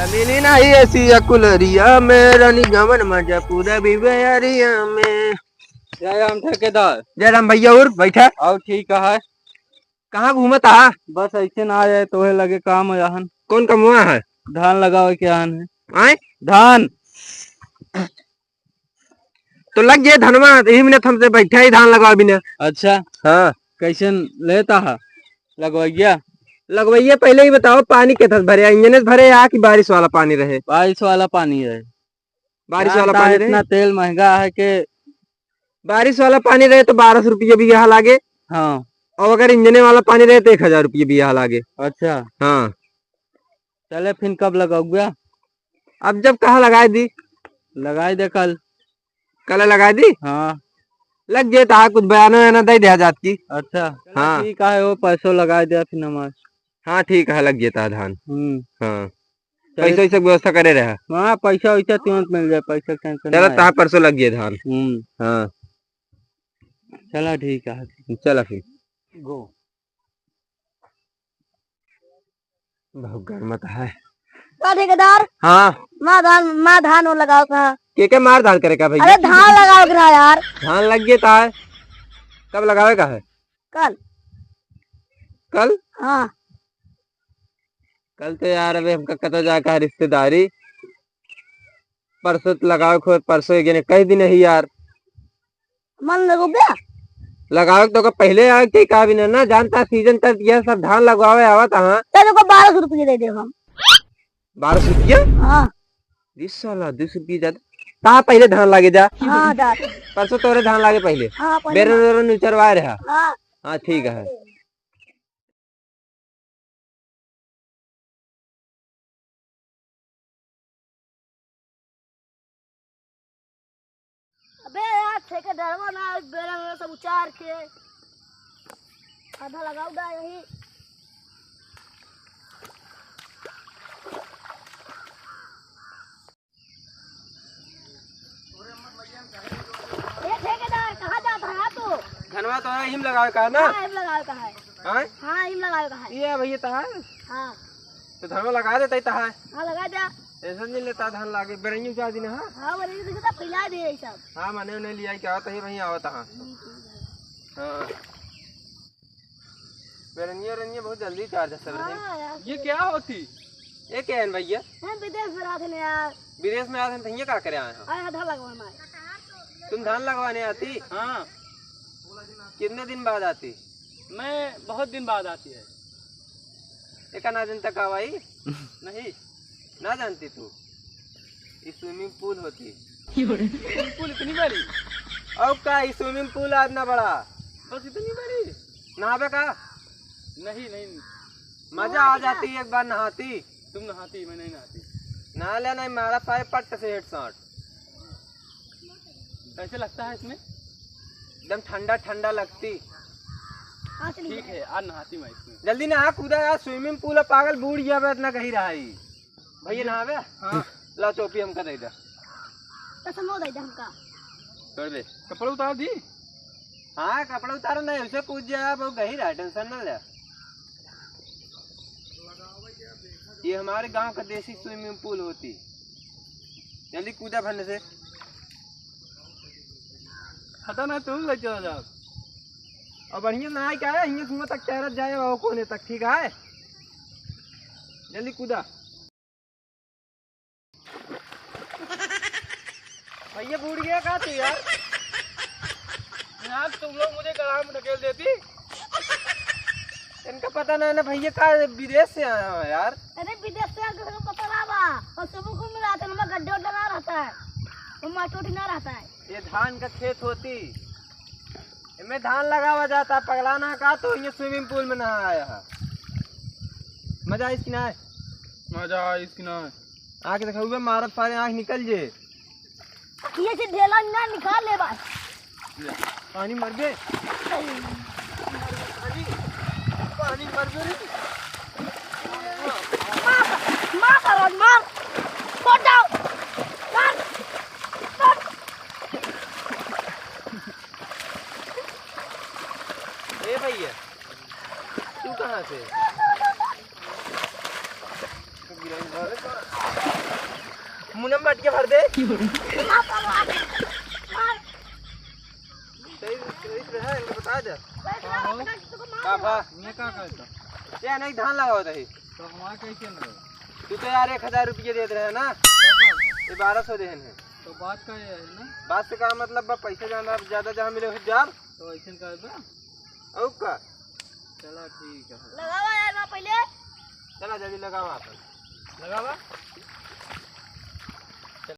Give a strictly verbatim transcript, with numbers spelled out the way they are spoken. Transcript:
मिली नाही एसी या कुलरिया में, रानी गवन मजा पूरा भी बयारिया में। जय राम ठेकेदार। जय राम भैया, और बैठा। और ठीक है। कहाँ घूमत आहा? बस ऐसे ना आए, तोहे लगे काम है आहन। कौन कमवा है? धान लगावे के आहन है। आए? धान। तो लग गए धनवा, यही मिनट हमसे बैठा ही धान लगावे बिना। अच्छा। हाँ। कैसन लेता है लगवैया? लगवैया पहले ही बताओ, पानी के थस भरे, इंजन से भरे या कि बारिश वाला पानी रहे? बारिश वाला पानी रहे। बारिश वाला जानता पानी है, रहे? इतना तेल महंगा है कि बारिश वाला पानी रहे तो बारह सौ रुपये बीघा लागे। हाँ। और अगर इंजने वाला पानी रहे तो एक हजार रुपये बीघा लागे। अच्छा। हाँ। चले फिर कब लगाओगे? अब जब कहा लगाए दी। लगाए दे कल। कल लगाए दी? हाँ। लग जेता, कुछ बयानो वयानो दे दिया जात की। अच्छा। हाँ। ठीक है, वो पैसों लगाए दिया फिर हमारे। हाँ, ठीक है, लग जेता धान। हम्म। हाँ। चलो। पैसा वैसा के व्यवस्था करे रहा। हाँ, पैसा वैसा तुरंत मिल जाए, पैसा के tension चला, ना है। तहाँ परसों लग गए धान। हम्म। हाँ। चला, ठीक है। चला फिर। गो। बहुत गर्मत है। का ठेकेदार? हाँ। मार धान, मार धान वो लगाओ का। के के मार धान करे का भैया? अरे, धान लगाओ का यार। धान लग गए ता है। कब लगावे का है? कल। कल? हाँ। कल तो यार अबे हमका कतो जाए का है रिश्तेदारी। परसों तो लगावे को, परसों एक जने कह दी नहीं यार। मन लगो बे। लगावे तो का पहले आवे के का भी ना, ना जानता सीजन तक यह सब धान लगवावे आवत हाँ। चलो को बारह सौ रुपये दे दे हम। बारह सौ रुपया? हाँ। बीस साला, बीस रुपये ज्यादा। ता पहले धान लागे जा। हाँ, जा। परसों तोरे धान लागे पहले। हाँ, पहले बेरन ना। वेरन उचरवाए रहा। हाँ। हाँ, ठीक है। अबे यार, ठेकेदारवा ना आए, बेरन वेरन सब उचार के आधा लगाओ दा यही। ए ठेकेदार, कहाँ जात है तू? धनवा तो है, हिम लगावे का है ना? हाँ, हिम लगावे का है। हाँ? हाँ, हिम लगावे का है। ये है भैया तहार? हाँ। तो धनवा लगा देता ही तहार। हाँ, लगा दिया। ऐसा नहीं लेता धान लागे, बेरंगी उचार दी ना, हाँ? हाँ, बेरंगी दिखता, फैला दिए ये सब। हाँ, मने उन्हें लिया क्या होता है, वहीं आवता, हाँ। हम्म, ठीक है। हाँ। बेरनिया, रनिया बहुत जल्दी चार्ज है सब रहे। हाँ यार। ये क्या होती? ये क्या है भैया? हम विदेश में रहते हैं यार। विदेश में आते हैं तो ये का करे आए हैं? अरे, धान लगवाना है। तुम धान लगवाने आती? हाँ। कितने दिन बाद आती? मैं बहुत दिन बाद आती है। एका ना दिन तक आवाई? नहीं। ना जानती तू? ये swimming pool होती। Swimming pool इतनी बड़ी? और का, ये swimming pool इतना बड़ा? बस इतनी बड़ी? नहावे का? नहीं, नहीं। मजा आ जाती एक बार नहाती। तुम नहाती, मैं नहीं नहाती। नहा लेना, मारा सारे पट्ट से headshot। कैसे लगता है इसमें? एकदम ठंडा ठंडा लगती। हाँ, चलिए। ठीक है, आज नहाती मैं इसमें। जल्दी नहा, कूदा यार, swimming pool है, पागल, बूड़ गया बे, इतना कही रहा है। भैया नहावे? हाँ। ला टोपी हमका दे दे। चश्मो दे दे हमका। कर दे। कपड़ा उतार दी? हाँ, कपड़ा उतारो ना, ऐसे कूद जाए, बहुत गहिर है, tension ना ले। ये हमारे गांव का देसी swimming pool होती। जल्दी कूदा फन से। हटा ना, तुम ले चला जाओ। और बढ़िया ना आए क्या है, हियां से हुआं तक तैरत जाए, वो कोने तक, ठीक है? जल्दी कूदा। भैया, बूड़ गया का तू यार? यार, तुम लोग मुझे गढ़ा में ढकेल देती। इनका पता नहीं ना भैया, का विदेश से आया हो यार? अरे, विदेश से आके सबको पता ना बा। और सुबह को मिला था, वहाँ गड्ढे उड्ढे ना रहता है, वो माटी उटी ना रहता है। ये धान का खेत होती, इनमें धान लगावा जाता, पगला ना का, तो ये swimming pool में नहा आया है। मजा आइस कि ना? मजा आइस कि ना? आँख देखा हुए मारत सारे आँख निकल जे। ये से ढेला ना निकाल ले बस। पानी मर गए। पानी, पानी मर गए रे। मार, मार साला, मार। फोड़ डाल। मार, मार। ए भैया, तू कहाँ से? के भर दे। सही, सही से रहा, इनको बता दे। का भा? ये का कहता? ये नहीं, धान लगावत रही। तो हमारा कैसे ना रहे? तू तो यार एक हजार रुपये देत रहे ना, ये बारह सौ देहन है। तो बात का ये है ना? बात से का मतलब बा, पैसा जाना ज्यादा जहाँ मिले हो जाब। तो ऐसे कर बा। और का? चला ठीक है। लगावा यार, बा पहले। चला जल्दी लगावा अपन। लगावा।